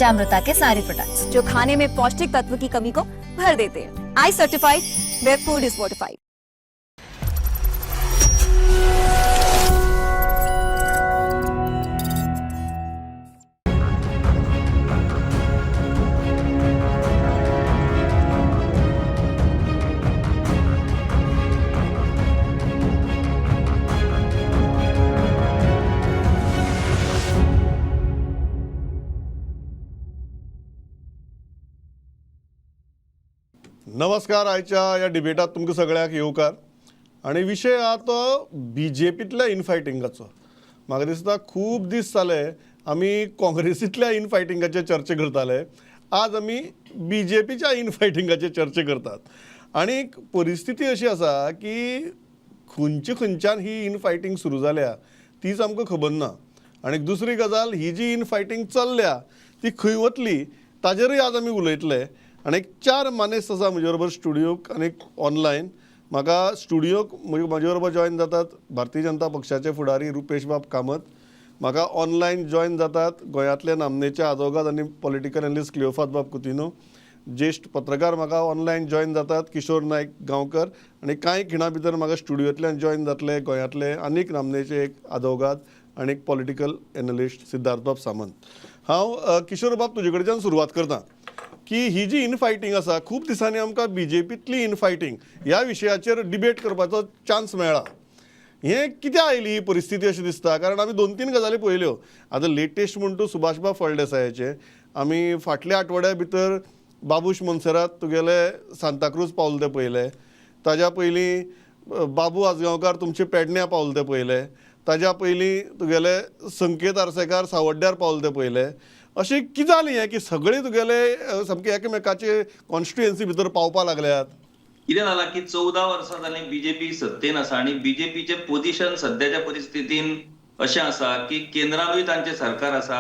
पंचामृता K सारे products, जो खाने में पौष्टिक तत्व की कमी को भर देते हैं। I certified, where food is fortified. नमस्कार. आयच्या ह्या डिबेटात तुमकां सगळ्यांक येवकार आनी विशय आहा तो बी जे पींतल्या इनफायटिंगाचो. म्हाका दिसता खूब दीस जाले आमी काँग्रेसींतल्या इनफायटिंगाचे चर्चा करताले, आज आमी बी जे पीच्या इनफायटिंगाचे चर्चा करतात. आनी परिस्थिती अशी आसा की खंयचे खंयच्यान ही इनफायटींग सुरू जाल्या तीच आमकां खबर ना. आनी दुसरी गजाल, ही जी इनफायटींग चल्ल्या ती खंय वतली ताजेरूय आज आमी उलयतले. आनी चार मानेस्त आसा म्हजे बरोबर स्टुडियोक आनी ऑनलायन. म्हाका स्टुडियोक म्हजे बरोबर जॉयन जातात भारतीय जनता पक्षाचे फुडारी रुपेश बाब कामत, म्हाका ऑनलायन जॉयन जातात गोंयांतले नामनेचे आदोगाद आनी पॉलिटिकल एनलिस्ट क्लियोफात बाब कुतिन्हो, ज्येश्ठ पत्रकार म्हाका ऑनलायन जॉयन जातात किशोर नायक गांवकर, आनी कांय खिणा भितर म्हाका स्टुडियोंतल्यान जॉयन जातले गोंयांतले आनीक नामनेचे एक आदोगाद आनी एक पॉलिटिकल एनलिस्ट सिद्धार्थ बाब सामंत. हांव किशोर बाब तुजे कडच्यान सुरवात करता की ही जी इनफायटींग आसा, खूब दिसांनी आमकां बी जे पींतली इनफायटींग ह्या विशयाचेर डिबेट करपाचो चान्स मेळ्ळा. हें कित्याक आयली ही परिस्थिती अशी दिसता? कारण आमी दोन तीन गजाली पळयल्यो. आतां लेटेस्ट म्हूण तूं सुभाषबाब फळदेसायाचें, आमी फाटल्या आठवड्या भितर बाबूश मोन्सेरात तुगेले सांताक्रूज पावले ते पळयले, ताज्या पयलीं बाबू आजगांवकार तुमचे पेडण्यां पावले ते पळयले, ताज्या पयलीं तुगेले संकेत आर्सेकार सावड्ड्यार पावले ते पळयले. अशें कितें जालें हें की सगळे तुगेले सामके एकामेकाचे कॉन्स्टिट्युएन्सी भितर पावपा लागल्यात? कितें जालां की 14 वर्सां जालीं बीजेपी सत्तेन आसा आनी बीजेपीचें पोझिशन सद्याच्या परिस्थितीन अशें आसा की केंद्रानूय तांचें सरकार आसा,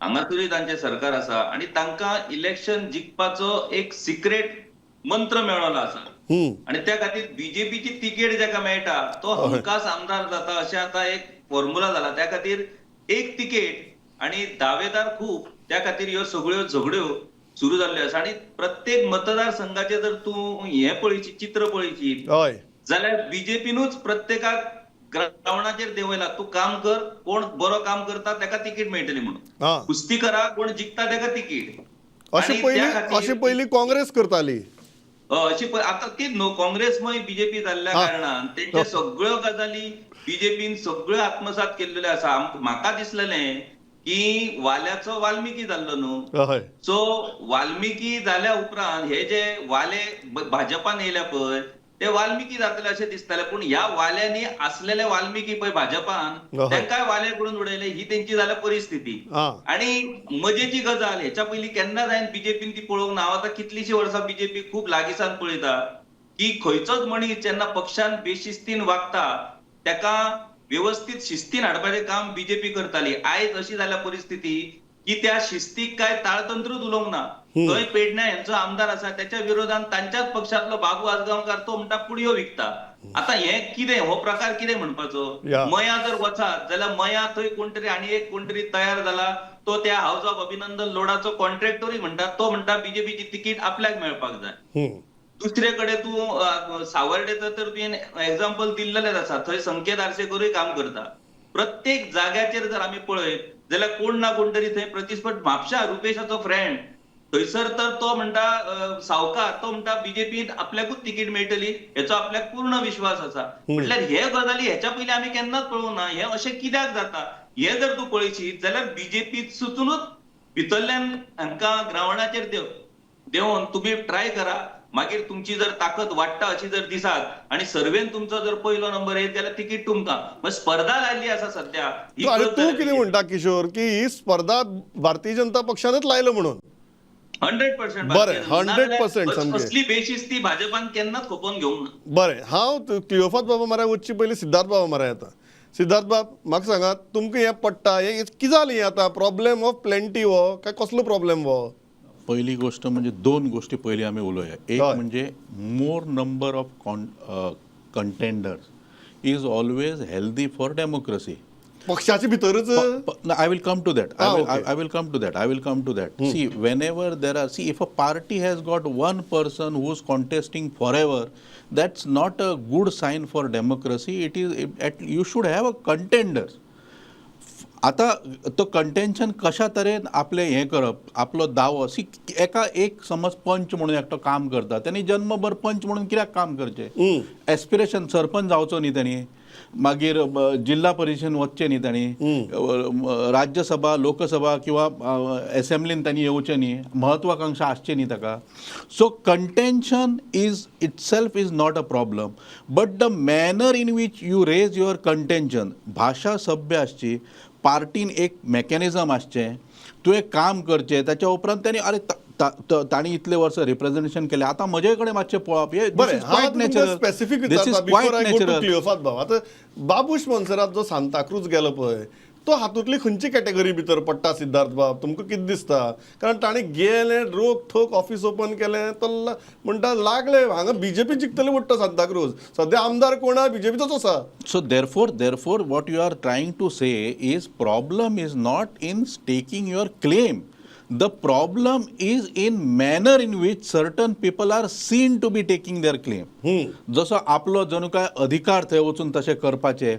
हांगासरूय तांचें सरकार आसा आनी तांकां इलेक्शन जिखपाचो एक सिक्रेट मंत्र मेळ्ळो आसा. आनी त्या खातीर बीजेपीची तिकेट जाका मेळटा तो हमखास आमदार जाता अशें आतां एक फॉर्मुला जाला. त्या खातीर एक तिकेट आनी दावेदार खूब, त्या खातीर ह्यो सगळ्यो झगड्यो सुरू जाल्ल्यो आसा. आनी प्रत्येक मतदारसंघाचें जर तूं हें पळयशी, चित्र पळयशी जाल्यार बीजेपीनूच प्रत्येकाक ग्रावंडाचेर देंवयला. तूं काम कर, कोण बरो काम करता ताका तिकीट मेळटली म्हणून, कुस्ती करा, कोण जिखता ताका तिकीट. अशें पयलीं काँग्रेस करताली. अशी आतां ती न्हू काँग्रेसमय बीजेपी जाल्ल्या कारणान तेंचे सगळ्यो गजाली बीजेपीन सगळ्यो आत्मसात केल्ल्यो आसा. म्हाका दिसलेलें की वाल्याचो वाल्मिकी जाल्लो न्हू, सो वाल्मिकी जाल्या उपरांत हे जे वाले भाजपान येयल्या पळय ते वाल्मिकी जातले अशें दिसताले, पूण ह्या वाल्यांनी आसलेले वाल्मिकी पळय भाजपान तांकांय वाले करून उडयले. ही तेंची जाल्या परिस्थिती. आणि मजेची गजाल, हेच्या पयलीं केन्नाच हांवें बीजेपीन ती पळोवंक ना. हांव आतां कितलींशीं वर्सां बीजेपी खूब लागींसान पळयता की खंयचोच मनीस जेन्ना पक्षान बेशिस्तीन वागता ताका व्यवस्थीत शिस्तीन हाडपाचें काम बीजेपी करताली. आयज अशी जाल्या परिस्थिती की त्या शिस्तीक काय ताळतंत्रूच उलोवंक ना. थंय पेडण्या हेंचो आमदार आसा त्याच्या विरोधान तांच्याच पक्षांतलो बाबू आजगांवकार तो म्हणटा पुडयो विकता. आतां हें कितें, हो प्रकार कितें म्हणपाचो? मया जर वचात जाल्यार मया थंय कोण तरी आनी एक कोण तरी तयार जाला, तो त्या हावस ऑफ अभिनंदन लोडाचो कॉन्ट्रॅक्टरूय म्हणटा, तो म्हणटा बीजेपीची तिकीट आपल्याक मेळपाक जाय. दुसरे कडेन तूं सावर्डेचो तर तुवें एग्जाम्पल दिल्लेलेच आसा, थंय संकेत आर्सेकरूय काम करता. प्रत्येक जाग्याचेर जर आमी पळयत जाल्यार कोण ना कोण तरी थंय प्रतिस्पर्ध. म्हापशा रुपेशाचो फ्रेंड थंयसर तर तो म्हणटा सावकार, तो म्हणटा बीजेपींत आपल्याकूच तिकीट मेळटली हेचो आपल्याक पूर्ण विश्वास आसा. म्हटल्यार हे गजाली हेच्या पयलीं आमी केन्नाच पळोवंक ना. हें अशें कित्याक जाता हें जर तूं पळयशीत जाल्यार बीजेपीत सुचुनूच भितरल्यान हांकां ग्रावंडाचेर देंवोवन तुमी ट्राय करा, मागीर तुमची जर ताकद वाडटा अशी जर दिसात आणि सर्वेन तुमचो जर पहिलो नंबर येत जाल्यार तिकीट तुमकां. स्पर्धा लायल्ली आसा सध्या. तूं कितें म्हणटा किशोर की ही स्पर्धा भारतीय जनता पक्षानच लायलो म्हणून? 100%. बरें, 100% सामकें. असली बेशिस्ती भाजपान केन्नाच खोपोवन घेवंक ना. बरें, हांव क्लियोफात बाबा मारा वचचे पयलीं सिद्धार्थ बाबा मारा येता. सिद्धार्थ बाब, म्हाका सांगात तुमकां हें पडटा, हें कितें जालें हें आतां? प्रॉब्लेम ऑफ प्लेंटी हो काय कसलो प्रॉब्लेम हो? पहिली गोष्ट म्हणजे दोन गोष्टी पयली आमी उलोवया. एक म्हणजे more number of contenders is always healthy for democracy. पक्षाचे भितरच. I will come to that. Okay. I will come to that. I will come to that. See, whenever there are, see, if a party has got one person who's contesting forever, that's not a good sign for democracy. It is, you should have a contender. आतां तो contention कशा तरेन आपलें हें करप, आपलो दावो. C, एका एक समज पंच म्हणून एकटो काम करता, तेणी जन्मभर पंच म्हणून कित्याक काम करचें? एस्पिरेशन सरपंच जावचो न्ही तेणी, मागीर जिल्हा परिशदेन वचचें न्ही तेणी, राज्यसभा, लोकसभा किंवा एसेंब्लीन तांणी येवचें न्ही, महत्वाकांक्षा आसची न्ही ताका. So contention is itself is not a problem, but the manner in which you raise your contention, भाशा सभ्य आसची, पार्टीन एक मॅकॅनिजम आसचें, तुवें काम करचें, ताच्या उपरांत तेणी अरे तांणी इतले वर्सां रिप्रेझेंटेशन केलें, आतां म्हजे कडेन मातशें पळोवप हें. बरें, हांव स्पेसिफीक this is विचारता quite before I go to natural. Cleophas भाऊ. आतां बाबूश मोन्सेरात जो सांताक्रूज गेलो पळय, तो हातूंतली खंयची कॅटेगरी भितर पडटा? सिद्धार्थ बाब, तुमकां कितें दिसता? कारण ताणें गेले रोख ठोक ऑफिस ओपन केलें, तो म्हणटा लागले हांगा बीजेपी जिखतले म्हणटा. सांताक्रूज सद्या आमदार कोण आहा? बीजेपीचोच आसा. So therefore, what you are trying to say is problem is not in staking your claim. The problem is in manner in which certain people are seen to be taking their claim. जसो आपलो जणू काय अधिकार थंय वचून तशें करपाचें.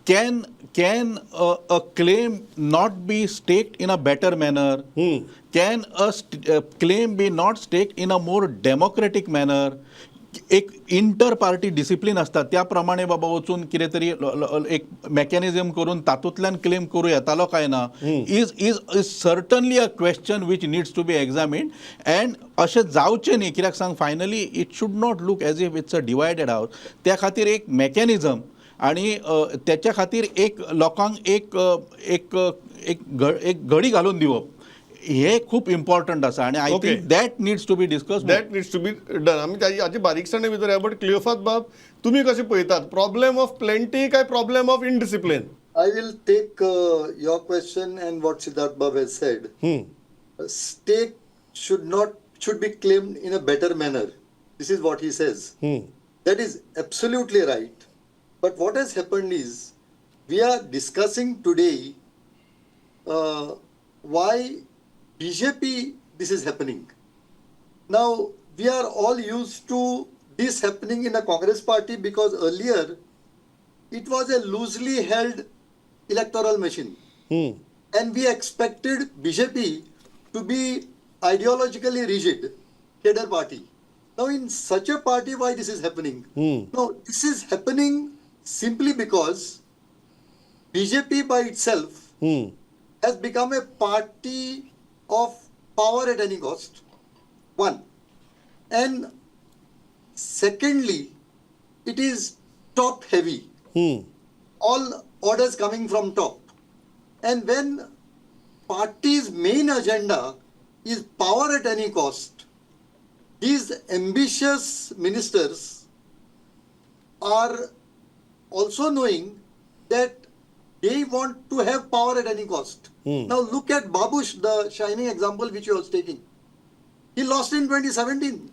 Can a claim not be staked in a better manner? Can a claim be not staked in a more democratic manner? एक इंटर पार्टी डिसिप्लीन आसता, त्या प्रमाणे बाबा वचून कितें तरी एक मॅकॅनिझम करून तातूंतल्यान क्लेम करूं येतालो काय ना is certainly a question which needs to be examined. And अशें जावचें न्ही, कित्याक सांग, finally it should not look as if it's a divided house. त्या खातीर एक मॅकॅनिझम आणि त्याच्या खातीर एक लोकांक एक अ, एक एक एक घडी घालून दिवप हे खूप इम्पॉर्टंट आसा आणि I think that needs to be discuss. That needs to be done. आमी हाची बारीकसाणे भितर या, बट क्लियोफात बाब, तुमी कशें पळयतात, प्रॉब्लेम ऑफ प्लेंटी काय problem of indiscipline? I will take your question and what Siddharth Bab has said. Stake should not should be claimed in a better manner. This is what he says. That is absolutely right. But what has happened is we are discussing today why BJP this is happening. Now we are all used to this happening in the Congress party because earlier it was a loosely held electoral machine. And we expected BJP to be ideologically rigid cadre party. Now, in such a party, why this is happening? No, this is happening simply because BJP by itself has become a party of power at any cost. One. And secondly, it is top heavy. All orders coming from top. And when party's main agenda is power at any cost, these ambitious ministers are also knowing that they want to have power at any cost. Now look at Babush, the shining example which you was taking. He lost in 2017.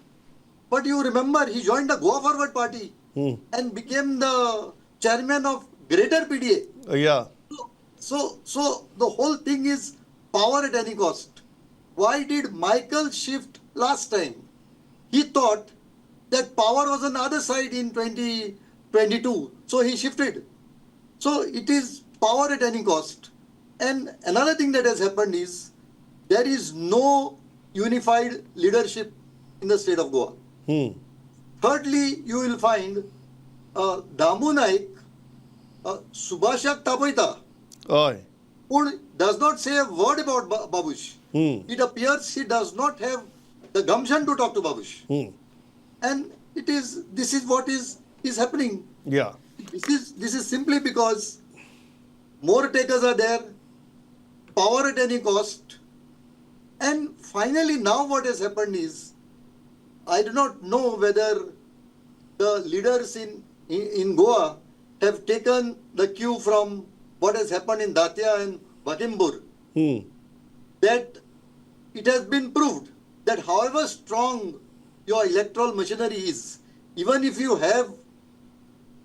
But you remember he joined the Goa Forward Party and became the chairman of Greater PDA. Yeah. So the whole thing is power at any cost. Why did Michael shift last time? He thought that power was on the other side in 2022. So he shifted. So it is power at any cost. And another thing that has happened is there is no unified leadership in the state of Goa. Thirdly, you will find Damu Naik, Subhashak तापयता हय पूण does not say a word about Babush. It appears he does not have the gumption to talk to Babush. And it is this is what is happening. Yeah. This is simply because more takers are there, power at any cost, and finally now what has happened is I do not know whether the leaders in Goa have taken the cue from what has happened in Datia and Wakimbur, that it has been proved that however strong your electoral machinery is, even if you have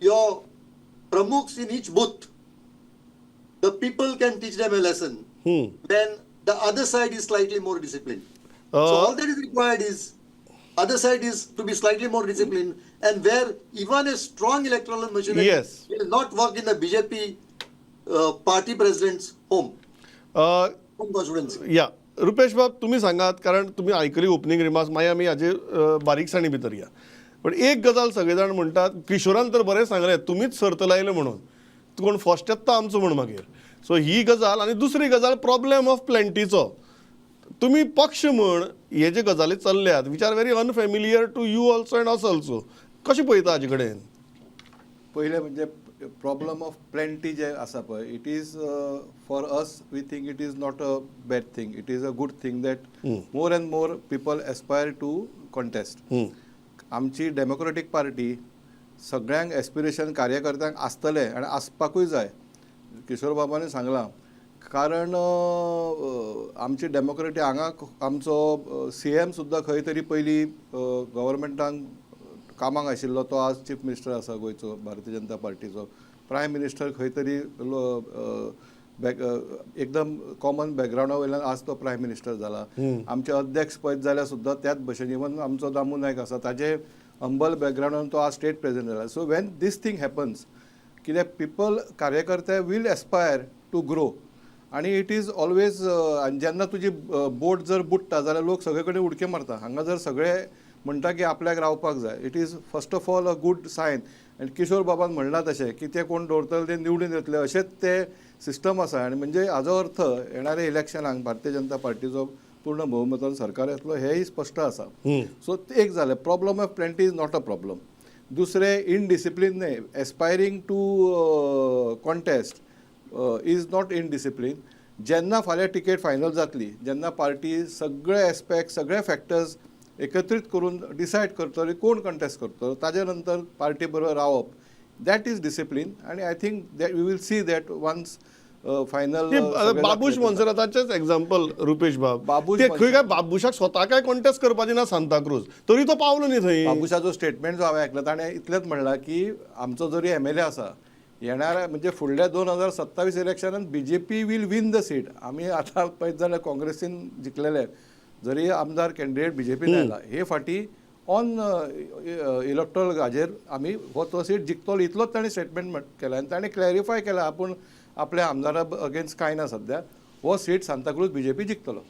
your pramukhs in each booth, The people can teach them a lesson when the other side is slightly more disciplined. So all that is required is other side is to be slightly more disciplined, and where even a strong electoral machinery will not work in the BJP party president's home, home constituency. या रुपेश बाब तुम्ही सांगात, कारण तुम्ही आयकली opening remarks, मागीर आमी हाजे बारीकसाणी भितर या. पण एक गजाल सगळे जाण म्हणटात, किशोरान तर बरें सांगलें, तुमीच सर्त लायले म्हणून, कोण फर्स्ट येता आमचो म्हण मागीर. सो ही गजाल. आनी दुसरी गजाल प्रॉब्लेम ऑफ प्लेंटीचो. तुमी पक्ष म्हण हे जे गजाली चल्ल्यात which are very unfamiliar to you also and us also, कशें पळयता हाजे कडेन? पयलें म्हणजे प्रॉब्लम ऑफ प्लेंटी जे आसा पळय, it is for us, we think it is not a bad thing, it is a good thing that more and more people aspire to contest. आमची democratic party सगळ्यांक एस्पिरेशन कार्यकर्त्यांक आसतलें आनी आसपाकूय जाय. किशोर बाबांनी सांगलां, कारण आमची डेमोक्रेटी हांगा आमचो सी एम सुद्दां खंय तरी पयलीं गव्हर्मेंटान कामाक आशिल्लो, तो आज चीफ मिनिस्टर आसा गोंयचो, भारतीय जनता पार्टीचो. प्रायम मिनिस्टर खंय तरी बॅक एकदम कॉमन बॅकग्रावंडा वयल्यान आज तो प्रायम मिनिस्टर जाला. आमचे अध्यक्ष पळयत जाल्यार सुद्दां त्याच भशेन, इवन आमचो दामू नायक आसा, ताजे हंबल बॅकग्रावंडान तो आज स्टेट प्रेसिडेंट जाला. So when this thing happens, कित्याक पिपल कार्यकर्ते वील एस्पायर टू ग्रो, आनी it is always. आनी जेन्ना तुजी बोट जर बुडटा जाल्यार लोक सगळे कडेन उडक्यो मारता. हांगा जर सगळे म्हणटा की आपल्याक रावपाक जाय, it is first of all a good sign. आनी किशोर बाबान म्हणलां तशें की ते कोण दवरतले ते निवडून येतले, अशेंच ते सिस्टम आसा. आनी म्हणजे हाजो अर्थ येणाऱ्या इलेक्शनाक भारतीय जनता पार्टीचो पूर्ण भोवमतान सरकार येतलो हेंय स्पश्ट आसा. सो एक जालें, problem of plenty is not a problem. दुसरें, इनडिसिप्लीन न्हय, aspiring to contest is not indiscipline. जेन्ना फाल्यां टिकेट फायनल जातली, जेन्ना पार्टी सगळे एस्पेक्ट सगळे फॅक्टर्स एकत्रीत करून डिसायड करतली कोण कंटेस्ट करतलो, ताजे नंतर पार्टी बरोबर रावप, that is discipline. आनी I think that we will see that once final. Babush मोन्सेराताचेच example Rupesh बाब, बाबूश ते खंय काय बाबूशाक स्वता काय कॉन्टेस्ट करपाची ना सांताक्रूज, तरी तो पावलो न्ही थंय. बाबूशाचो स्टेटमेंट जो हांवें आयकला, ताणें इतलेंच म्हणलां की आमचो जरी एम एल ए आसा, येणाऱ्या म्हणजे फुडल्या 2027 इलेक्शनान BJP will win the seat. आमी आतां पळयत जाल्यार काँग्रेसीन जिखलेले जरी आमदार कॅन्डिडेट बीजेपीन आयला, हे फाटी ऑन इलेक्टोरल हाजेर आमी हो तो सीट जिखतलो, इतलोच ताणें स्टेटमेंट केला. आनी ताणें क्लॅरिफाय केला आपूण आपल्या आमदारा अगेन्स्ट कांय ना, सद्या हो सीट सांताक्रूज बीजेपी जिखतलो.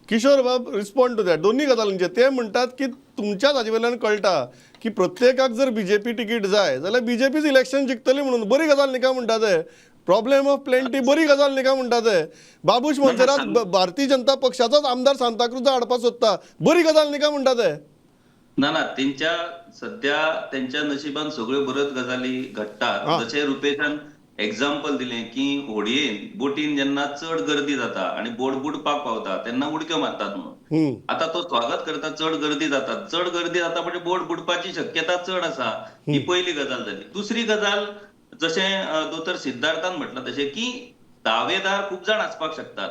किशोर बाब, रिस्पॉन्ड टू that. दोन्ही गजालींचे ते म्हणटात की तुमच्याच हाजे वयल्यान कळटा की प्रत्येकाक जर बीजेपी तिकीट जाय जाल्यार बीजेपीच इलेक्शन जिखतली म्हणून. बरी गजाल न्ही काय म्हणटा ते? प्रॉब्लेम ऑफ प्लेंटी बरी गजाल न्ही काय म्हणटा ते? बाबूश मोन्सेरात भारतीय जनता पक्षाचोच आमदार सांताक्रूजा हाडपाक सोदता, बरी गजाल न्ही काय म्हणटा ते? ना ना, तेंच्या सध्या तेंच्या नशिबान सगळ्यो बऱ्योच गजाली घडटात. जशें रुपेशान एग्जाम्पल दिलें की होडयेन बोटीन जेन्ना चड गर्दी जाता आणि बोट बुडपाक पावता तेन्ना उडक्यो मारतात म्हणून. आता तो स्वागत करता, चड गर्दी जाता, चड गर्दी जाता म्हणजे बोट बुडपाची शक्यता चड आसा, ही पहिली गजाल जाली. दुसरी गजाल, जशें दोतोर सिद्धार्थान म्हटलां तशें की दावेदार खूब जाण आसपाक शकतात,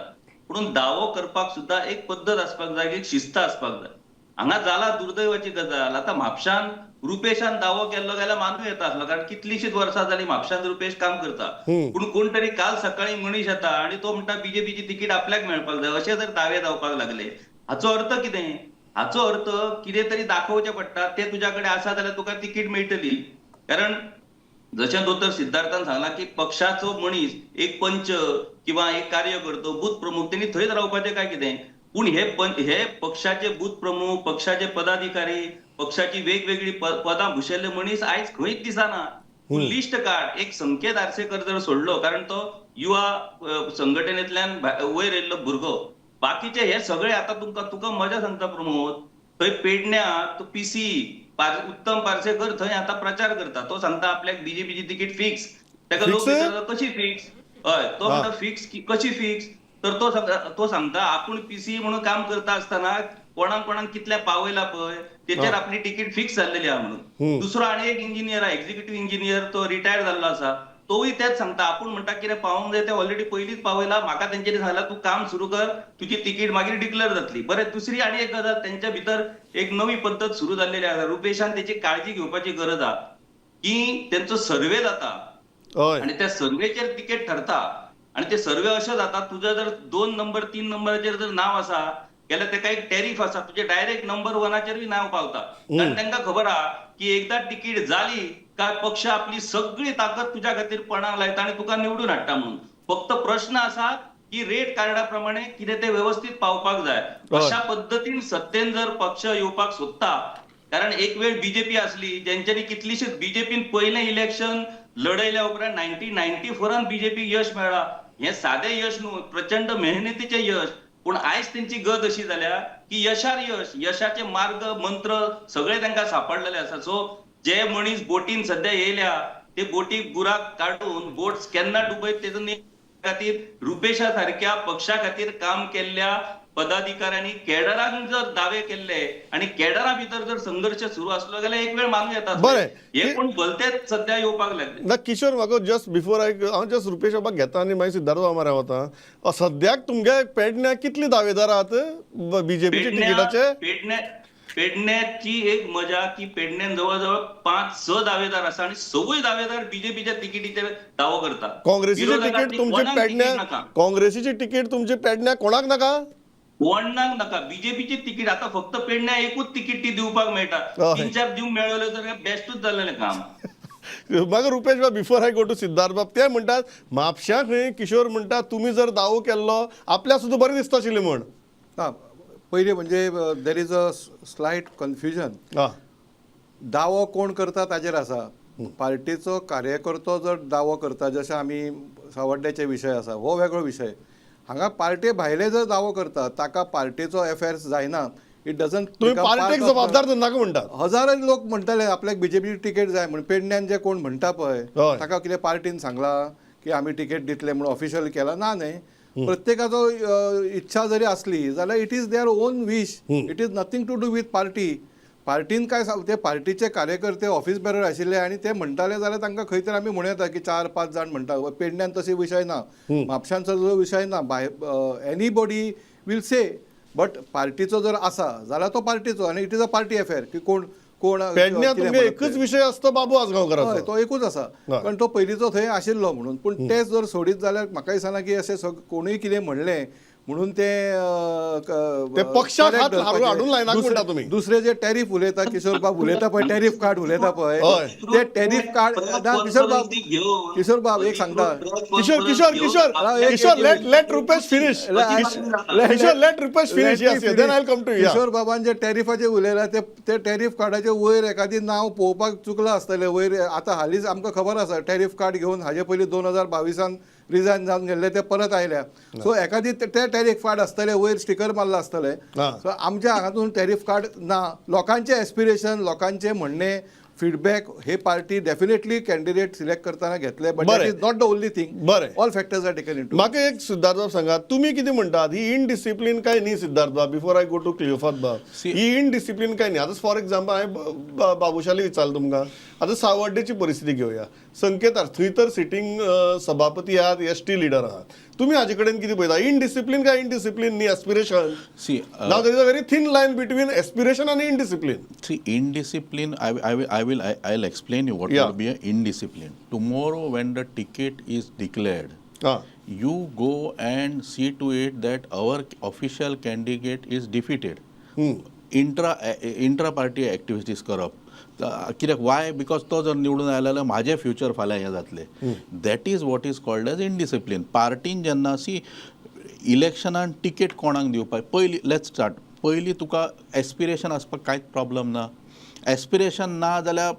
पूण दावो करपाक सुद्दां एक पद्दत आसपाक जाय, एक शिस्त आसपाक जाय. हांगा जाला दुर्दैवाची गजाल, आतां म्हापशान रुपेशान दावो केल्लो जाल्यार मानू येता आसलो, कारण कितलीशीच वर्सां जाली म्हापशान रुपेश काम करता. पूण कोण तरी काल सकाळी मनीस येता आणि तो म्हणटा बीजेपीची तिकीट आपल्याक मेळपाक जाय, अशें जर दावे जावपाक लागले, हाचो अर्थ कितें? हाचो अर्थ कितें तरी दाखोवचें पडटा, तें तुज्या कडेन आसा जाल्यार तुका तिकीट मेळटली. कारण जशें दोतोर सिद्धार्थान सांगलां की पक्षाचो मनीस एक पंच किंवा एक कार्यकर्तो बूथ प्रमुख तेणी थंयच रावपाचें काय कितें? पूण हे पक्षाचे बूथ प्रमुख, पक्षाचे पदाधिकारी, पक्षाची वेगवेगळी पदां भुशेल्ले मनीस आयज खंयच दिसना. लिस्ट काड, एक संकेत आर्सेकर जर सोडलो, कारण तो युवा संघटनेंतल्यान वयर येयल्लो भुरगो, बाकीचे हे सगळे आतां तुमकां तुका मजा सांगता प्रमोद, थंय पेडण्या तो पीसी उत्तम पार्सेकर थंय आतां प्रचार करता, तो सांगता आपल्याक बीजेपीची तिकीट फिक्स. ताका लोक विचारता कशी फिक्स? हय, तो म्हणटा फिक्स कशी फिक्स? तर तो सांगता आपूण पीसी म्हणून काम करता आसतना कोणाक कोणाक कितल्या पावयला पळय तेचेर आपली तिकीट फिक्स जाल्लेली आहा म्हणून. दुसरो आनी एक इंजिनियर आहा, एक्झिक्युटीव इंजिनियर, तो रिटायर जाल्लो आसा, तोवूय तेच सांगता, आपूण म्हणटा कितें पावोवंक जाय तें ऑलरेडी पयलींच पावयला, म्हाका तेंच्यांनी सांगला तूं काम सुरू कर, तुजी तिकीट मागीर डिक्लेअर जातली. बरें, दुसरी आनी एक गजाल, तेंच्या भितर एक नवी पद्दत सुरू जाल्लेली आसा, रुपेशान तेची काळजी घेवपाची गरज आहा की तेंचो सर्वे जाता आनी त्या सर्वेचेर तिकेट ठरता. आणि ते सर्वे अशें जाता, तुझं जर 2 नंबर 3 नंबराचेर जर नाव आसा जाल्यार तेका एक टॅरीफ आसा, तुजें डायरेक्ट नंबर 1 बी नाव पावता. कारण तांकां खबर आहा की एकदां तिकीट जाली काय पक्ष आपली सगळी ताकद तुज्या खातीर पणाक लायता आनी तुका निवडून हाडटा म्हणून. फक्त प्रश्न आसा की रेट कार्डा प्रमाणे कितें ते व्यवस्थीत पावपाक जाय. अशा पद्दतीन सत्तेन जर पक्ष येवपाक सोदता, कारण एक वेळ बीजेपी आसली जेंच्यांनी कितलीशीच बीजेपीन पयलें इलेक्शन लढयल्या उपरांत 1994 बीजेपी यश मेळ्ळा. हें सादें यश न्हू, प्रचंड मेहनतीचें यश. पूण आयज तेंची गत अशी जाल्या की यशार यश, यशाचे मार्ग मंत्र सगळे तांकां सापडलेले आसा. सो जे मनीस बोटीन सध्या येयल्या ते बोटीक गुराक काडून बोट केन्ना डुबयत तेजो खातीर रुपेशा सारक्या पक्षा खातीर काम केल्ल्या पदाधिकाऱ्यांनी केडरांक जर दावे केल्ले आणि केडरा भितर जर संघर्ष सुरू असलो जाल्यार एक वेळ मानू येता. बरें, हे कोण भलतेच सध्या येवपाक लागले ना. किशोर, म्हाका जस्ट बिफोर I हांव जस्ट रुपेश बाबाक घेता आनी मागीर सिद्धार्थ बाबा वता. सद्याक तुमगे पेडण्या कितली दावेदार आहात बीजेपीच्या तिकिटाचे? पेडण्याची एक मजा की पेडण्यान जवळ जवळ 5-6 दावेदार आसा आणि सगळे दावेदार बीजेपीच्या तिकिटीचेर दावो करता. काँग्रेसीची तिकीट तुमची पेडण्या, काँग्रेसीची तिकीट तुमची पेडण्या कोणाक नाका? कोणाक नाका बीजेपीची तिकीट. आता फक्त पेडण्या एकूच तिकीट ती दिवपाक मेळटा, 3-4 दिवंक मेळ्ळें तर बेस्टूच जालें काम. मागीर रुपेश बाब, before I go to Siddharth बाब, ते म्हणटात म्हापश्यां खंय किशोर म्हणटा तुमी जर दावो केल्लो आपल्या सुद्दां बरें दिसता आशिल्लें म्हण. ना, पयलीं म्हणजे there is a slight confusion. दावो कोण करता ताजेर आसा. पार्टीचो कार्यकर्तो जर दावो करता, जशें आमी सावड्ड्याचे विशय आसा हो वेगळो विशय. हांगा पार्टे भायले जर दावो करता ताका पार्टीचो एफेर्स जायना. It doesn't. तुमी पार्टेक जबाबदार धरनाका म्हणटात. हजारांनी लोक म्हणटाले आपल्याक बीजेपीची तिकेट जाय म्हण. पेडण्यान जे कोण म्हणटा पळय ताका कितें पार्टीन सांगला की आमी तिकेट दितले म्हणून ऑफिशियल केला ना न्हय. प्रत्येकाचो इच्छा जरी आसली जाल्यार it is their own wish, it is nothing to do with party. पार्टीन काय ते पार्टीचे कार्यकर्ते ऑफिस बेरर आशिल्ले आनी ते म्हणटाले जाल्यार तांकां खंय तरी आमी म्हणू येता की 4-5 जाण म्हणटा. पेडण्यान तसो विशय ना, म्हापशांचो जो विशय ना. बाय एनीबॉडी वील से, बट पार्टीचो जर आसा जाल्यार तो पार्टीचो आनी it is a party affair की कोण कोण पेडण्या तुमगे एकूच विशय आसता बाबू आजगांवकाराचो, तो एकूच आसा कारण तो पयलींचो थंय आशिल्लो म्हणून. पूण ते जर सोडीत जाल्यार म्हाका दिसना की अशें कोणूय कितें म्हणलें म्हणून ते पक्षाक हात हाडून लायना म्हणटा तुमी. दुसरे जे टॅरीफ उलयता, किशोर बाब उलयता पळय, टॅरीफ कार्ड उलयता पळय, ते टॅरीफ कार्ड. किशोर बाब, किशोर बाब एक सांगता, Kishore Kishore Kishore Kishore let Rupesh finish. Kishore let Rupesh finish, then I will come to you. Kishore बाबान जे टॅरिफाचे उलयला ते टॅरीफ कार्डाचे वयर एखादी नांव पळोवपाक चुकलां आसतलें वयर. आतां हालींच आमकां खबर आसा टॅरीफ कार्ड घेवन हाजे पयलीं 2022 रिजायन जावन गेल्ले ते परत आयल्या. सो एखादी ते टॅरीफ कार्ड आसतले वयर स्टिकर मारला आसतले. सो आमच्या हांगातून टॅरीफ कार्ड ना. लोकांचे एस्पिरेशन, लोकांचे म्हणणे, फीडबॅक हे पार्टी डेफिनेटली कॅन्डिडेट सिलेक्ट करताना घेतले. But that is not the only thing. बरें, all factors are taken into. म्हाका एक सिद्धार्थ बाब सांगा, तुमी कितें म्हणटात ही इनडिसिप्लीन काय न्ही? सिद्धार्थ बाब, बिफोर I go to क्लियोफात बाब, ही इनडिसिप्लीन काय न्ही? आतां फॉर एग्जाम्पल हांवें बाबुशाली विचारलें तुमकां, आतां सावर्डेची परिस्थिती घेवया. संकेत थंय तर सिटींग सभापती आहात, एस टी लिडर आहात, तुमी हाजे कडेन कितें पळयता? इनडिसिप्लीन काय इनडिसिप्लीन न्ही aspiration? See, now there is a very thin line between aspiration आनी indiscipline. See, indiscipline, I'll explain you what would be an indiscipline. Tomorrow when the ticket is declared, you go and see to it that our official candidate is defeated. Intra party activities करप कित्याक? Y? Because तो जर निवडून आयलो जाल्यार म्हाजें future फाल्यां हें जातलें. That is what is called as indiscipline. पार्टीन जेन्ना सी इलेक्शनान टिकेट कोणाक दिवपाक पयलीं, let's start. पयलीं तुका एस्पिरेशन आसपाक कांयच प्रॉब्लम ना. एस्पिरेशन ना जाल्यार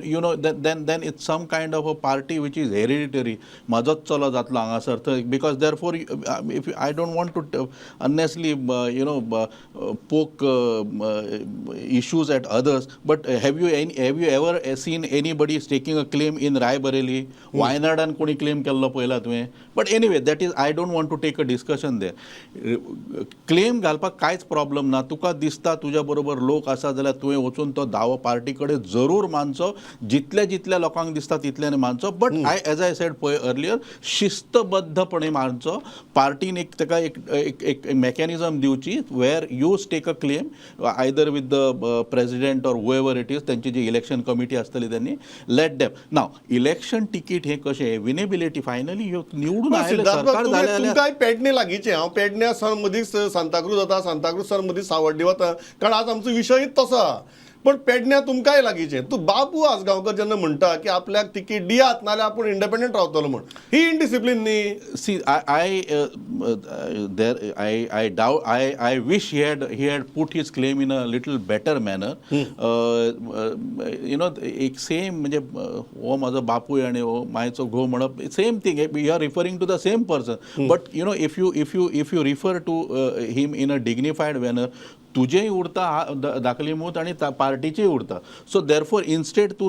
you know then it's some kind of a party which is hereditary. म्हाजोच चलो जातलो हांगासर थंय, because therefore if I don't want to unnecessarily poke issues at others, but have you ever seen anybody taking a claim in Raebareli? वायनाडान कोणी claim केल्लो पळयला तुवें? But anyway, that is, I don't want to take a discussion there. Claim घालपाक कांयच problem ना. तुका दिसता तुज्या बरोबर लोक आसा जाल्यार तुवें वचून तो दावो पार्टी कडेन जरूर मानचो, जितल्या जितल्या लोकांक दिसता तितल्यानी मानचो, but I as I said पळय अर्लियर, शिस्तबद्धपणे मानचो. पार्टीन एक ताका एक एक एक मॅकॅनिजम दिवची where you stake a claim either with the president or whoever it is, त्यांची जी इलेक्शन कमिटी आसतली त्यांनी, let them. Now election ticket हें कशें विनेबिलिटी फायनली निवडून आयले सिद्धार्थ बाब, सरकार तुमी जालें जाल्यार तुमकांय पेडणे लागींचें. हांव पेडण्या सावन मदींच सांताक्रूज वता, सांताक्रूज सावन मदीं सावड्डे वता, कारण आज आमचो विशयूच तसो आहा. पण पेडण्या तुमकांय लागींचें. तूं बाबू आजगांवकर जेन्ना म्हणटा की आपल्याक तिकीट दियात नाल्यार आपूण इंडिपेंडंट रावतलो म्हण, ही इनडिसिप्लीन न्ही? See, there, I doubt, I wish he had put his claim in a little better manner. एक सेम म्हणजे हो म्हजो बापूय आनी हो मायचो घोव म्हणप same thing. You are referring to the same person, but if you refer to him in a dignified manner, तुजेंय उरता धाकली मूत आनी पार्टीचेय उरता. सो देरफोर इन्स्टेड तूं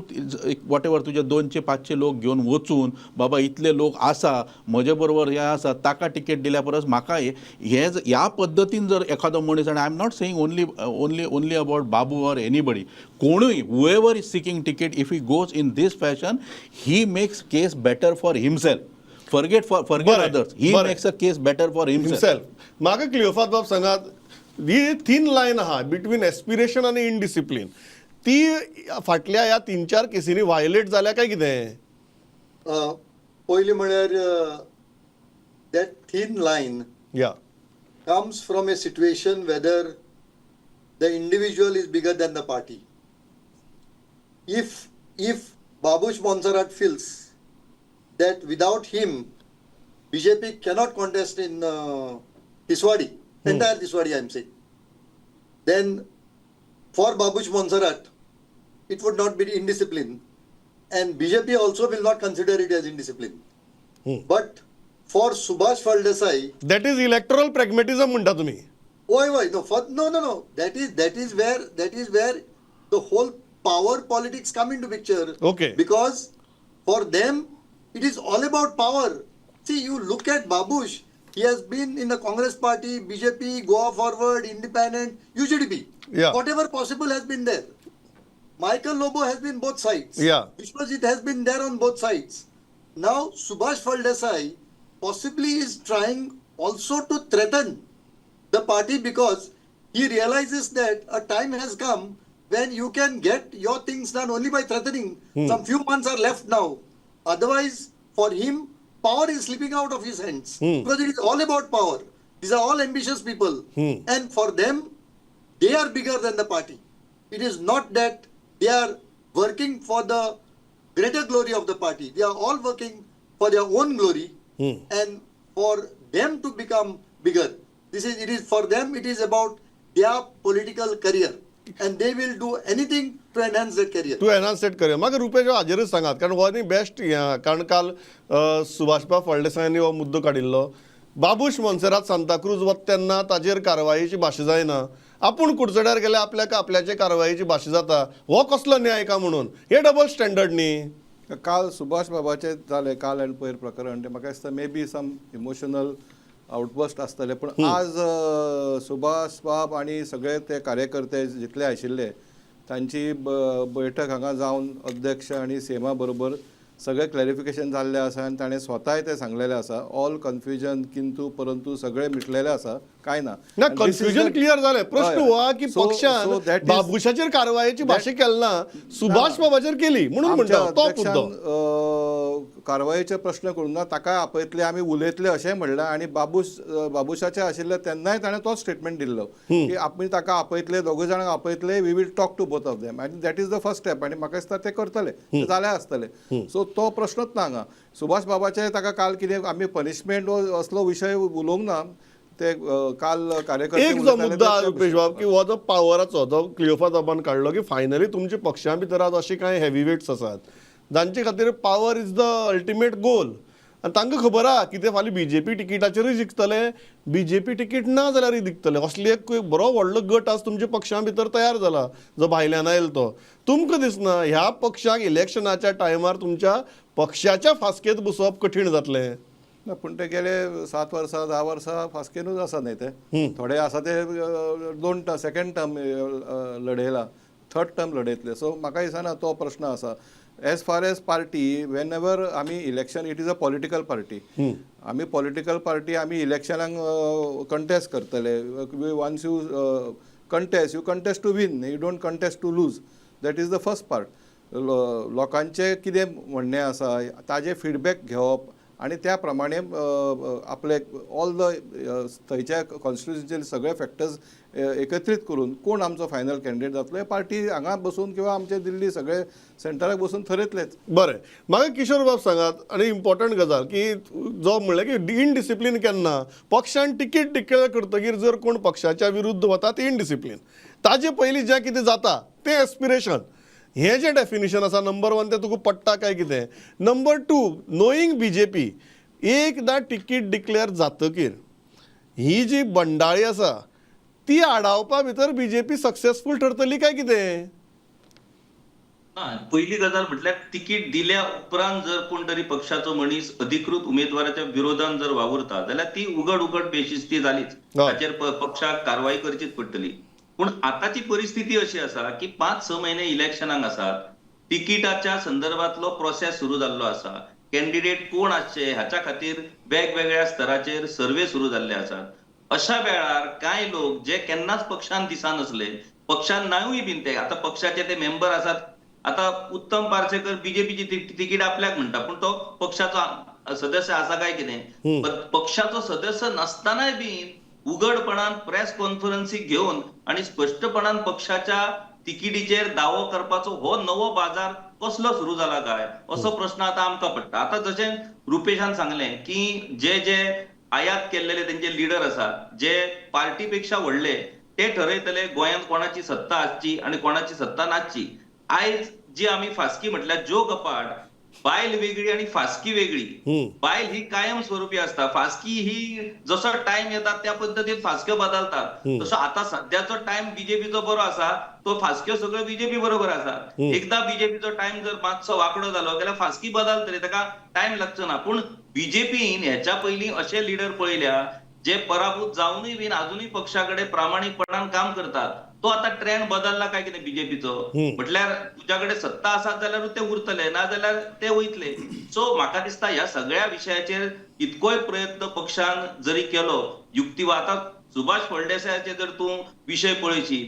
what ever तुजे 200-500 लोक घेवन वचून, बाबा इतले लोक आसा म्हजे बरोबर, हे आसा, ताका टिकेट दिल्या परस म्हाका हे हे ह्या पद्दतीन जर एखादो मनीस, आनी I am not saying only about Babu or anybody, कोणूय whoever is seeking ticket, if he goes in this fashion, he makes case better for himself. Forget others, he makes a case better for himself. Himself. म्हाका क्लियोफात बाब सांगात, ही थीन line आहा between aspiration आनी इनडिसिप्लीन, ती फाटल्या ह्या 3-4 केसींनी violet जाल्या काय कितें? पयलीं म्हळ्यार that thin line या comes from a situation whether the individual is bigger than the party. If Babush Monserrat feels that without him, BJP cannot contest in Tiswadi, entire Tiswadi I am saying, then for Babush Monserrat, it would not be indiscipline, and BJP also will not consider it as indiscipline. But for Subhash Phaldesai, that is electoral pragmatism म्हणटा तुमी? Why, why? No, for, no, no, no. That is where the whole power politics come into picture. Because for them, it is all about power. See, you look at Babush. He has been in the Congress party, BJP, Goa Forward, Independent, UGDP. Whatever possible has been there. Michael Lobo has been both sides. Vishwajit has been there on both sides. Now, Subhash Phaldesai possibly is trying also to threaten the party because he realizes that a time has come when you can get your things done only by threatening. Some few months are left now. Otherwise, for him, power is slipping out of his hands because it is all about power. These are all ambitious people. And for them, they are bigger than the party. It is not that they are working for the greater glory of the party. They are all working for their own glory and for them to become bigger. This is it is for them, it is about their political career. And they will do anything to enhance that career. To enhance that career. म्हाका रुपेश हाजेरूच सांगात, कारण हो न्ही best हें, कारण काल सुभाषबाब फळदेसायांनी हो मुद्दो काडिल्लो. बाबूश मोन्सेरात सांताक्रूज वता तेन्ना ताजेर कारवायेची भाशा जायना, आपूण कुडचड्यार गेल्यार आपल्याक आपल्याचे कारवायेची भाशा जाता. हो कसलो न्याय का म्हणून? हे डबल स्टँडर्ड न्ही? काल सुभाष बाबाचें जालें काल आनी पयर प्रकरण, तें म्हाका दिसता may be some emotional outburst आसतले, पूण आज सुभाष बाब आनी सगळे ते कार्यकर्ते जितले आशिल्ले तांची बैठक हांगा जावन अध्यक्ष आनी सीएमा बरोबर सगळें क्लॅरिफिकेशन जाल्लें आसा आनी ताणें स्वताय तें सांगलेलें आसा. ऑल कन्फ्युजन, किंतु परंतु सगळें मिटलेलें आसा, कांय ना. ना, And this is confusion clear जालें. प्रश्न हय. हो आहा की पक्षान बाबूशाचेर कारवायेची भाशा केली ना, सुभाष बाबाचेर केली म्हणून आमच्या म्हणटा तो अध्यक्षान, मुद्दो. कारवायेचे प्रश्न करूंक ना, ताकाय आपयतले, आमी उलयतले अशें म्हणलें आनी बाबूशाचे आशिल्ले तेन्नाय ताणें तोच स्टेटमेंट दिल्लो की आमी ताका आपयतले, दोगूय जाणांक आपयतले, we will talk to both of them आनी that is the first step. आनी म्हाका दिसता ते करतले, ते जाल्या आसतले. सो तो प्रश्नच ना हांगा. सुभाष बाबाचे ताका काल कितें आमी पनिशमेंट असलो विशय उलोवंक ना. ते काल कार्यकर्ते एक जो उलयताले मुद्दो आहा ते रुपेश बाब, की हो जो पावराचो जो क्लियोफा बाबान काडलो, की फायनली तुमच्या पक्षा भितर आज अशी कांय हेवी वेट्स आसात जांचे खातीर power is the ultimate goal आनी तांकां खबर आहा की ते फाल्यां बीजेपी तिकीटाचेरूय जिखतले, बीजेपी तिकीट ना जाल्यारूय जिखतले. असली एक बरो व्हडलो गट आज तुमच्या पक्षा भितर तयार जाला जो भायल्यान आयल. तो तुमकां दिसना ह्या पक्षाक इलेक्शनाच्या टायमार तुमच्या पक्षाच्या फास्केत बसोवप कठीण जातलें? ना, पूण ते गेले 7 वर्सां, 10 वर्सां फास्केनूच आसा न्ही ते. थोडे आसा ते दोन सेकंड टर्म लढयला, थर्ड थर्ड टर्म लढयतले. सो म्हाका दिसना तो प्रश्न आसा. As far as party, whenever आमी election, it is a political party. आमी पॉलिटिकल पार्टी, आमी इलेक्शनाक कंटेस्ट करतले. Once you contest, you contest to win, you don't contest to lose. That is the first part. लोकांचें कितें म्हणणें आसा ताजें feedback घेवप आनी त्या प्रमाणे आपले ऑल the थंयच्या कॉन्स्टिट्युन्सीचे सगळे फॅक्टर्स एकत्रीत करून कोण आमचो फायनल कॅन्डिडेट जातलो हे पार्टी हांगा बसून किंवा आमचे दिल्ली सगळे सेंटराक बसून थरयतलेच. बरें, म्हाका किशोर बाब सांगात, आनी इम्पॉर्टंट गजाल की जो म्हणलें की इनडिसिप्लीन केन्ना पक्षान तिकीट डिक्लेअर करतगीर जर कोण पक्षाच्या विरुद्ध वता ती इनडिसिप्लीन, ताजे पयलीं जें कितें जाता तें एस्पिरेशन. हें जें डेफिनेशन आसा नंबर वन तें तुका पडटा काय कितें? नंबर टू, नोईंग बीजेपी, एकदां तिकीट डिक्लेअर जातकीर ही जी बंडाळी आसा ती आडावपा भितर बीजेपी सक्सेसफूल ठरतली काय कितें? ना, पहिली गजाल म्हटल्यार तिकीट दिल्या उपरांत जर कोण तरी पक्षाचो मनीस अधिकृत उमेदवाराच्या विरोधान जर वावुरता जाल्यार ती उघड उघड बेशिस्ती जालीच. ताचेर पक्षाक कारवाई करचीच पडटली. पूण आतांची परिस्थिती अशी आसा की 5-6 म्हयने इलेक्शनाक आसात, तिकिटाच्या संदर्भातलो प्रोसेस सुरू जाल्लो आसा, कॅन्डिडेट कोण आसचे हाच्या खातीर वेगवेगळ्या स्तराचेर सर्वे सुरू जाल्ले आसात. अशा वेळार कांय लोक जे केन्नाच पक्षान दिसनासले, पक्षान नायूय बीन ते आतां पक्षाचे ते मेंबर आसात. आतां उत्तम पार्सेकर बीजेपीची तिकीट आपल्याक म्हणटा, पूण तो पक्षाचो सदस्य आसा काय कितें? पक्षाचो सदस्य नासतनाय बीन उघडपणान प्रेस कॉन्फरन्सी घेवन आणि स्पश्टपणान पक्षाच्या तिकिटीचेर दावो करपाचो हो नवो बाजार कसलो सुरू जाला काय असो प्रश्न आतां आमकां पडटा. आतां जशें रुपेशान सांगलें की जे जे आयात केल्लेले तेंचे लिडर आसात जे पार्टी पेक्षा व्हडले ते ठरयतले गोंयांत कोणाची सत्ता आसची आणि कोणाची सत्ता नासची. आयज जी आमी फास्की म्हटल्यार जोक अपार्ट, बायल वेगळी आणि फास्की वेगळी. बायल ही कायम स्वरूपी असता, फास्की ही जसो टायम येता त्या पद्दतीन फास्क्यो बदलतात. तसो आता सद्याचो टायम बीजेपीचो बरो आसा, तो फास्क्यो सगळ्यो बीजेपी बरोबर आसा. एकदा बीजेपीचो टायम जर मातसो वांकडो जालो जाल्यार फास्की बदलतली, ताका टायम लागचो ना. पूण बीजेपीन ह्याच्या पयलीं अशे लिडर पळयल्या जे पराभूत जावनूय बीन अजुनूय पक्षा कडेन प्रामाणीकपणान काम करतात. तो आता ट्रेंड बदलला काय कितें बीजेपीचो? म्हटल्यार तुज्या कडेन सत्ता आसात जाल्यार ते उरतले, ना जाल्यार ते वयतले. सो म्हाका दिसता ह्या सगळ्या विशयाचेर इतकोय प्रयत्न पक्षान जरी केलो युक्तिवाद. आतां सुभाष फळदेसायाचे जर तूं विशय पळयशी,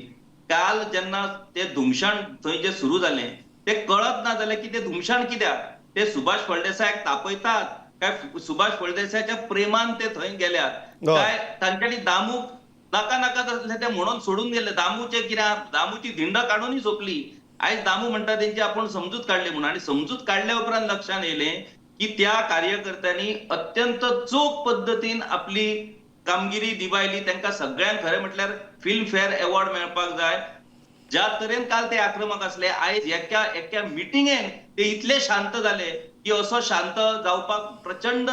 काल जेन्ना ते धुमशाण थंय जे सुरू जालें ते कळत ना जालें की ते धुमशाण कित्याक, ते सुभाष फळदेसायाक तापयतात काय सुभाष फळदेसायाच्या प्रेमान ते थंय गेल्यात काय तांच्यांनी दामूक नाका नाका जातलें ते म्हणून सोडून गेले. दामूचे कितें, दामूची धिंड काडूनय सोंपली. आयज दामू म्हणटा तेंची आपूण समजूत काडली म्हणून, आनी समजूत काडल्या उपरांत लक्षांत येयलें की त्या कार्यकर्त्यांनी अत्यंत चोख पद्दतीन आपली कामगिरी निभायली. तांकां सगळ्यांक खरें म्हटल्यार फिल्म फेअर अवॉर्ड मेळपाक जाय. ज्या तरेन काल ते आक्रमक आसले, आयज एका एका मिटिंगेन ते इतले शांत जाले की असो शांत जावपाक प्रचंड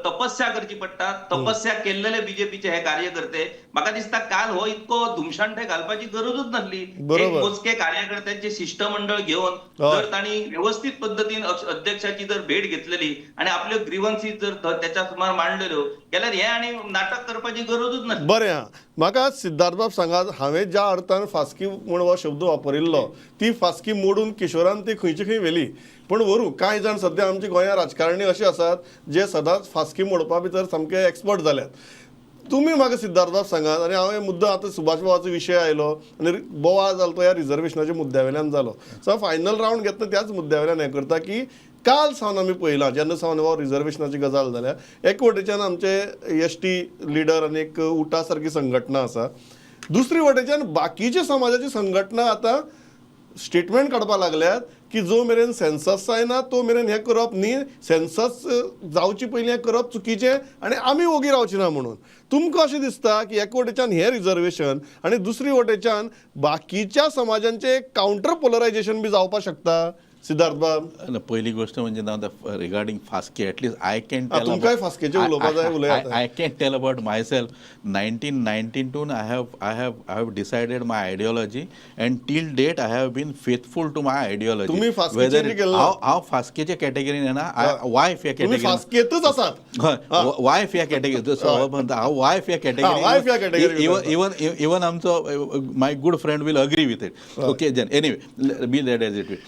तपस्या करची पडटा. तपस्या केल्लेले बीजेपीचे हे कार्यकर्ते, म्हाका दिसता काल हो इतको धुमशाण थंय घालपाची गरजूच नासली. एक मोजके कार्यकर्त्यांचे शिष्टमंडळ घेवन जर तांणी व्यवस्थीत पद्दतीन अध्यक्षाची जर भेट घेतलेली आणि आपल्यो ग्रीवन्सीस जर त्याच्या सुमार मांडलेल्यो जाल्यार हे आनी नाटक करपाची गरजूच नासली. बरें, आहा, म्हाका सिद्धार्थ बाब सांगात, हांवें ज्या अर्थान फास्की म्हूण हो शब्द वापरिल्लो ती फास्की मोडून किशोरान ती खंयची खंय व्हेली. पूण व्हरूं, कांय जाण सद्या आमच्या गोंयांत राजकारणी अशे आसात जे सदांच फास्की मोडपा भितर सामके एक्सपर्ट जाल्यात. तुमी म्हाका सिद्धार्थ बाब सांगात, आनी हांव हे मुद्दो आतां सुभाष बाबाचो विशय आयलो आनी बोवाळ जालो तो ह्या रिजर्वेशनाच्या मुद्द्या वयल्यान जालो. सो हांव फायनल रावंड घेतना त्याच मुद्द्या वयल्यान हें करता की काल सावन आमी पळयलां जेन्ना सावन हो रिजर्वेशनाची गजाल जाल्या, एक वटेच्यान आमचे एस टी लिडर आनी एक उटा सारकी संघटना आसा, दुसरी वटेच्यान बाकीच्या समाजाची संघटना आतां स्टेटमेंट काडपाक लागल्यात की जो मेरेन सेन्सस जायना तो मेरेन हें करप न्ही, सेन्सस जावचे पयलीं हें करप चुकीचें आनी आमी ओगी रावचे ना म्हणून. तुमकां अशें दिसता की एक वटेच्यान हें रिजर्वेशन आनी दुसरी वटेच्यान बाकीच्या समाजांचें कावंटर पोलरायजेशन बी जावपाक शकता? सिद्धार्थ बाब. पहिली गोष्ट म्हणजे ना regarding Phaske, at least I can हा, तुमकांय फास्केचें उलोवपा जाय, उलयात. I can tell about myself. 1992 I have decided my ideology and till date I have been faithful to my ideology. तुम्ही फास्केचें बी केल्लें ना? हांव फास्केच्या कॅटेगरीन येना, वायफ ह्या तुम्ही कॅटेगरीन. फास्केतच आसात. वायफ ह्या कॅटेगरी म्हणटा हांव, वायफ ह्या wife ह्या category. category. Even even even आमचो my good friend will agree with it. Okay, then anyway, be that as it be,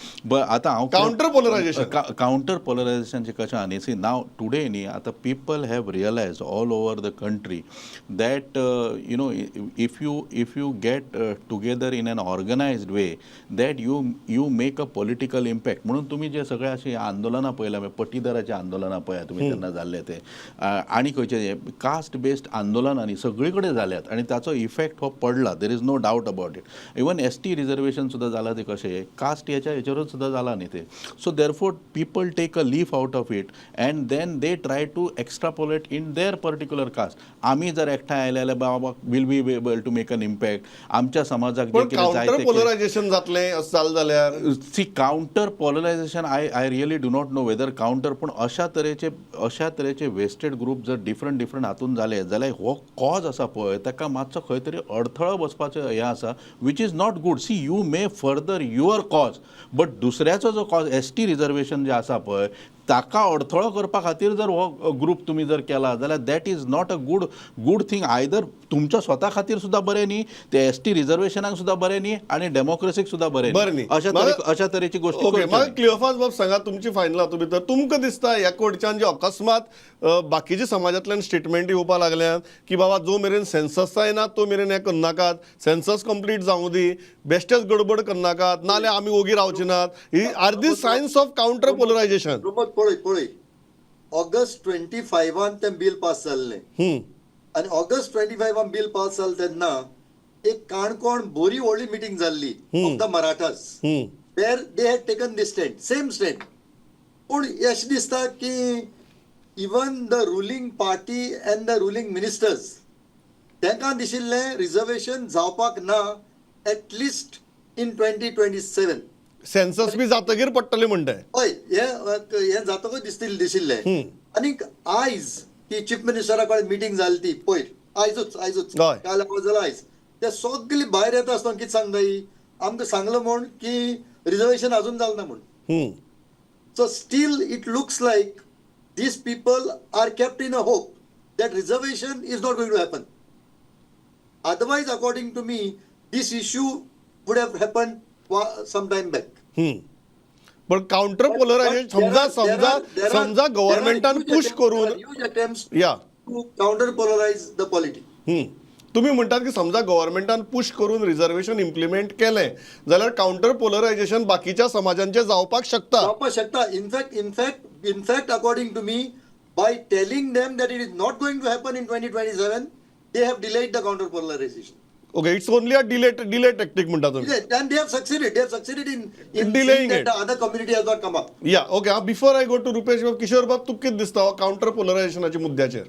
आतां हांव Counter polarization. Counter पोलरायझेशनचे कशें आहा न्ही, सी नाव टुडे न्ही, आतां people have realize all over the country that if you get together in an organized way, that you make a political impact. म्हणून तुमी जे सगळे अशी आंदोलनां पळयला, म्हणजे पटीदाराचे आंदोलनां पळया तुमी तेन्ना जाल्ले ते आनी खंयचे कास्ट बेस्ड आंदोलनां न्ही सगळी कडेन जाल्यात आनी ताचो इफेक्ट हो पडला. There is no doubt about it. Even ST reservation सुद्दां जालां ते कशें कास्ट हेच्या हेचेरूच सुद्दां जालां न्ही ते. So therefore people take a leaf out of it and then they try to extrapolate in their particular caste. आमी जर एकठांय आयले जाल्यार बाबा will be able to make an impact आमच्या समाजाक जे पण कितें जाय काउंटर ते केलें. पोलरायझेशन जातलें अशें जालें जाल्यार? See, counter polarization, I really do not know whether counter, पूण अशा तरेचे वेस्टेड ग्रुप जर डिफरंट डिफरंट हातून जाले जाल्यार हो कॉज आसा पळय ताका मातसो खंय तरी अडथळो बसपाचो हें आसा, which is not good. See, you may further your cause, but दुसऱ्याचो जो कॉज, एसटी रिजर्वेशन जे आसा पळय, ताका अडथळो करपा खातीर जर हो ग्रुप तुमी जर केला जाल्यार that is not a good thing either. तुमच्या स्वता खातीर सुद्दां बरें न्ही ते, एसटी रिजर्वेशनाक सुद्दां बरें न्ही आनी डेमोक्रेसीक सुद्दां बरें. बरें न्ही. अशा अशा तरेची गोष्टी ओके. करच्यो म्हाका न्ही. क्लियोफास बाब सांगा, तुमची फायनल हातूंत भितर तुमकां दिसता ह्या कडच्यान जे अकस्मात बाकीच्या समाजांतल्यान स्टेटमेंट येवपाक लागल्यात की बाबा जो मेरेन सेन्सस जायना तो मेरेन हें करनाकात, सेन्सस कंप्लीट जावं दी, बेश्टेच गडबड करनाकात, नाल्यार आमी ओगी रावचे नात, ही are the signs of counter polarization? Pramod, पळय पळय, ऑगस्ट 25 तें बील पास जाल्लें आनी ऑगस्ट 25 बिल पास जालें तेन्ना एक काणकोण बरी व्हडली मिटींग जाल्ली of the Marathas, where they had taken the stand, same stand. पूण अशें दिसता की even the ruling party and the ruling ministers तांकां दिशिल्लें रिजर्वेशन जावपाक ना at least in 2027. Census बी जातगीर पडटलें म्हणटे. हय, हे हे जातकूच दिसतील दिशिल्लें. आनीक आयज ती चीफ मिनिस्टरा कडेन मिटींग जाली ती पयर, आयजूच आयजूच. काल जाल्यार आयज ते सगळे भायर येता आसतना कितें सांगता ही, आमकां सांगलां म्हूण की रिजर्वेशन अजून जालें ना म्हूण. So still it looks like these people are kept in a hope that reservation is not going to happen. Otherwise, according to me, this issue would have happened some time back. पण counter polarisation समजा समजा समजा गव्हर्मेंटान push करून Huge attempts या to counter polarize the polity. तुम्ही म्हणटात की समजा गव्हर्मेंटान पुश करून रिझर्वेशन इम्प्लिमेंट केलें जाल्यार काउंटर पोलरायझेशन बाकीच्या समाजांचें जावपाक शकता. जावपाक शकता. In fact, according to me, by telling them that it is not going to happen in 2027, they have delayed the counter polarization. Okay, it's only a delay tactic म्हणटा तुम्ही. Yeah, and they have succeeded. They have succeeded in delaying seeing that it. the other community has not come up. Yeah, okay. Before I go to Rupesh बाब, किशोर बाब, तुका कितें दिसता counter पोलरायझेशनाच्या मुद्द्याचेर?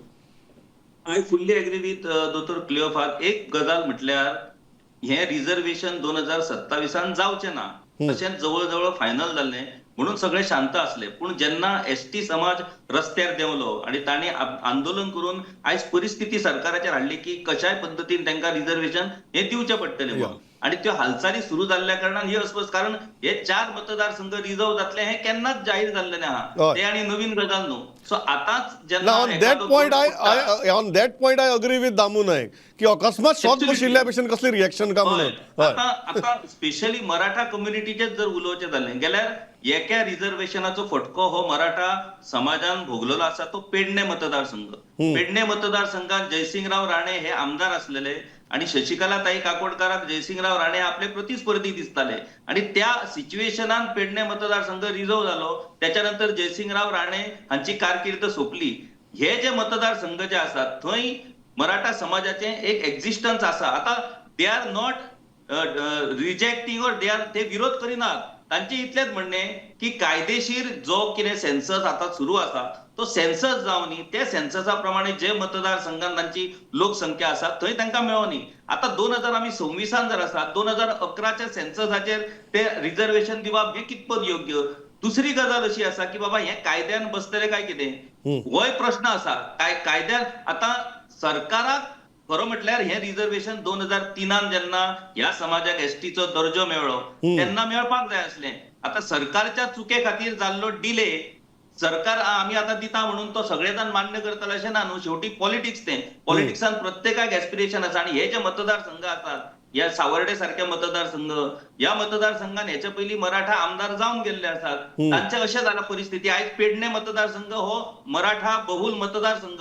I fully agree with दोतोर क्लिओफात. एक गजाल म्हटल्यार हें रिझर्वेशन 2027 जावचें ना अशें जवळ जवळ फायनल जाल्लें म्हणून सगळे शांत आसले. पूण जेन्ना एसटी समाज रस्त्यार देंवलो आनी तांणी आंदोलन करून आयज परिस्थिती सरकाराचेर हाडली की कशाय पद्दतीन तांकां रिझर्वेशन हें दिवचें पडटलें म्हणून, आनी त्यो हालचाली सुरू जाल्ल्या कारणान ही अस्वस्थ, कारण हे चार मतदारसंघ रिझर्व जातले हे केन्नाच जाहीर जाल्लें आहा. ते आनी नवीन गजाल न्हू. सो आतांच जेन्ना ना, on that point I on that point I agree with Damu Naik की अकस्मात शॉक बशिल्ल्या भशेन कसली रिएक्शन का म्हणून. हय. आता आता स्पेशली मराठा कम्युनिटीचेच जर उलोवचें जालें गेल्यार एका रिझर्वेशनाचो फटको हो मराठा समाजान भोगलेलो आसा तो पेडणे मतदारसंघ. पेडणे मतदारसंघात जयसिंगराव राणे हे आमदार आसलेले आणि शशिकला ताई काकोडकाराक जयसिंगराव राणे आपले प्रतिस्पर्धी दिसताले आणि त्या सिच्युएशनान पेडणे मतदारसंघ रिझर्व जालो. त्याच्या नंतर जयसिंगराव राणे हांची कारकीर्द सोंपली. हे जे मतदारसंघ जे आसात थंय मराठा समाजाचे एक एक्झिस्टन्स आसा. आता they are not rejecting or they are ते विरोध करिनात. तांचे इतलेच म्हणणे की कायदेशीर जो कितें सेन्सस आता सुरू आसा तो सेन्सस जावनी. त्या सेन्ससा प्रमाणे जे मतदारसंघात तांची लोकसंख्या आसा थंय तांकां मेळोनी. आतां 2026 जर आसा, 2011च्या सेन्ससाचेर ते रिझर्वेशन दिवप हें कितपत योग्य? दुसरी गजाल अशी आसा की बाबा हें कायद्यान बसतलें काय कितें, होय प्रश्न आसा. काय कायद्यान आतां सरकाराक खरो म्हटल्यार हें रिझर्वेशन 2003 जेन्ना ह्या समाजाक एसटीचो दर्जो मेळ्ळो तेन्ना मेळपाक जाय आसलें. आतां सरकारच्या चुके खातीर जाल्लो डिले, सरकार आमी आतां दिता म्हणून तो सगळे जाण मान्य करतले अशें ना न्हू. शेवटी पॉलिटिक्स, तें पॉलिटिक्सान प्रत्येकाक एस्पिरेशन आसा. आनी हे जे मतदारसंघ आसात, ह्या सावर्डे सारखे मतदारसंघ, ह्या मतदारसंघान हेच्या पयलीं मराठा आमदार जावन गेल्ले आसात, तांचे अशें जाला परिस्थिती. आयज पेडणे मतदारसंघ हो मराठा बहुल मतदारसंघ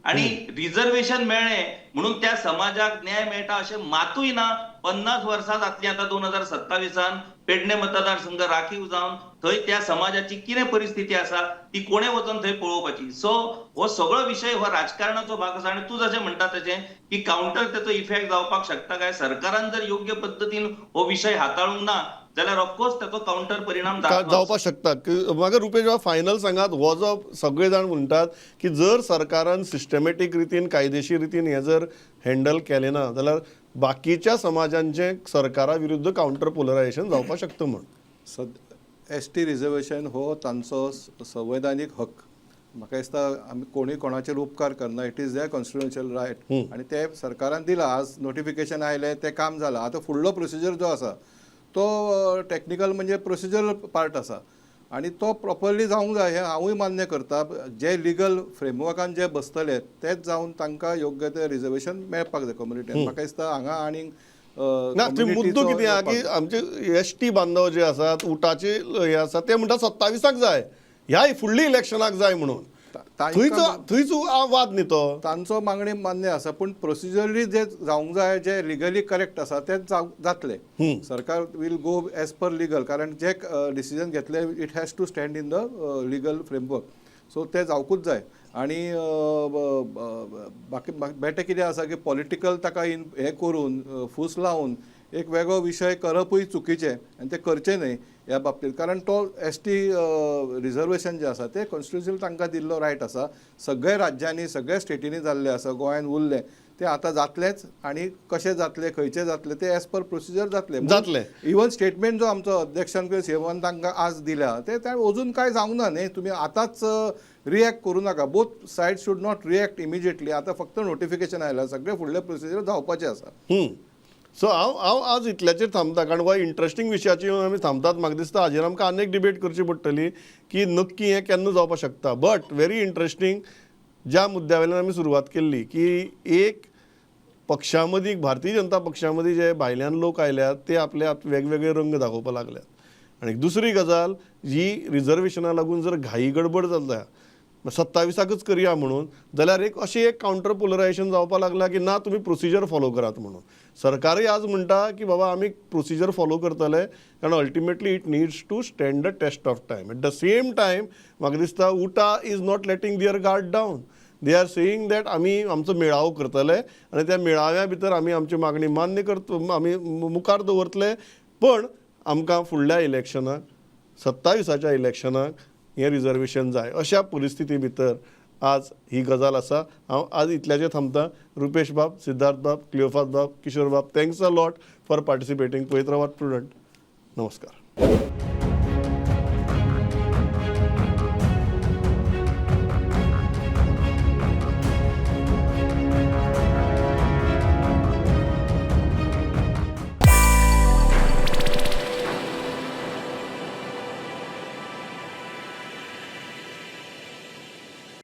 आणि रिझर्वेशन मेळ्ळें म्हणून त्या समाजाक न्याय मेळटा अशें मातूय ना. 50 वर्सां जातली आतां 2027 पेडणे मतदारसंघ राखीव जावन थंय त्या समाजाची कितें परिस्थिती आसा ती कोणें वचोन थंय पळोवपाची. सो हो सगळो विशय हो राजकारणाचो भाग आसा. आनी तूं जशें म्हणटा तशें की कावंटर तेचो इफेक्ट जावपाक शकता काय, सरकारान जर योग्य पद्दतीन हो विशय हाताळूंक ना जाल्यार ऑफकोर्स तेचो कावंटर परिणाम जावपाक शकता. म्हाका रुपेश बाब फायनल सांगात, हो जो सगळे जाण म्हणटात की जर सरकारान सिस्टमॅटीक रितीन, कायदेशीर रितीन हें जर हँडल केलें ना जाल्यार बाकीच्या समाजांचें सरकारा विरुद्ध कावंटर पोलरायझेशन जावपाक शकता म्हूण. एस टी रिजर्वेशन हो तांचो संवैधानीक हक्क. म्हाका दिसता आमी कोणूय कोणाचेर उपकार करना. It is their constitutional right आनी ते सरकारान दिला. आज नोटिफिकेशन आयलें, तें काम जालां. आतां फुडलो प्रोसिजर जो आसा तो टॅक्निकल म्हणजे प्रोसिजरल पार्ट आसा आनी तो प्रॉपरली जावंक जाय हें हांवूय मान्य करता. जे लिगल फ्रेमवर्कान जे बसतले तेच जावन तांकां योग्य ते रिजर्वेशन मेळपाक जाय कम्युनिटीन. म्हाका दिसता हांगा आनीक ना, ते मुद्दो कितें आहा की आमचे एस टी बांधव जे आसात, उटाचे हे आसा, ते म्हणटात 27 जाय, ह्या फुडल्या इलेक्शनाक जाय म्हणून. थंयच थंयच वाद न्ही तो. तांचो मागणी मान्य आसा, पूण प्रोसिजरली जे जावंक जाय, जे लिगली करेक्ट आसा तेच जातले. सरकार will go as per legal, कारण जे डिसिजन घेतले it has to stand in the legal framework, so ते जावकूच जाय. आनी बाकी बेठें कितें आसा की पॉलिटिकल ताका इन हें करून फूस लावन एक वेगळो विशय करपूय चुकीचें आनी तें करचें न्हय ह्या बाबतींत, कारण तो एस टी रिजर्वेशन जें आसा तें कॉन्स्टिट्युशन तांकां दिल्लो रायट आसा. सगळे राज्यांनी, सगळ्या स्टेटींनी जाल्लें आसा, गोंयान उरलें. तें आतां जातलेंच आनी कशें जातलें, खंयचें जातलें, तें एज पर प्रोसिजर जातलें. जातलें. इवन स्टेटमेंट जो आमचो अध्यक्षान किंवा सीएमान तांकां आज दिल्या ते अजून कांय जावंक ना न्ही. तुमी आतांच रिएक्ट करूं नाका. Both side should not react immediately. आतां फक्त नोटिफिकेशन आयलां, सगळे फुडले प्रोसिजर जावपाचे आसा. सो हांव हांव आज इतल्याचेर थांबता, कारण हो इंट्रस्टींग विशयाचेर आमी थांबतात. म्हाका दिसता हाजेर आमकां आनी एक डिबेट करची पडटली की नक्की हें केन्ना जावपाक शकता. बट व्हेरी इंट्रस्टींग, ज्या मुद्द्या वयल्यान आमी सुरवात केल्ली की एक पक्षा मदीं, भारतीय जनता पक्षा मदीं जे भायल्यान लोक आयल्यात ते आपले वेगवेगळे रंग दाखोवपाक लागल्यात, आनी दुसरी गजाल ही रिजर्वेशना लागून जर घाई गडबड जाता 27 करया म्हणून, जाल्यार एक अशी एक कावंटर पोलरायझेशन जावपाक लागला की ना, तुमी प्रोसिजर फॉलो करात म्हणून. सरकारय आज म्हणटा की बाबा आमी प्रोसिजर फॉलो करतले, कारण ultimately it needs to stand the test of time. At the same time म्हाका दिसता UTA is not letting their guard down. They are saying that आमी आमचो मेळावो करतले आनी त्या मेळाव्या भितर आमी आमची मागणी मान्य करत आमी मुखार दवरतले, पण आमकां फुडल्या इलेक्शनाक, 27च्या इलेक्शनाक हें रिजर्वेशन जाय. अशा परिस्थिती भितर आज ही गजाल आसा. हांव आज इतल्याचेर थांबता. रुपेश बाब, सिद्धार्थ बाब, क्लियोफात बाब, किशोर बाब, thanks a lot for participating. पळयत रावात प्रुडंट. नमस्कार.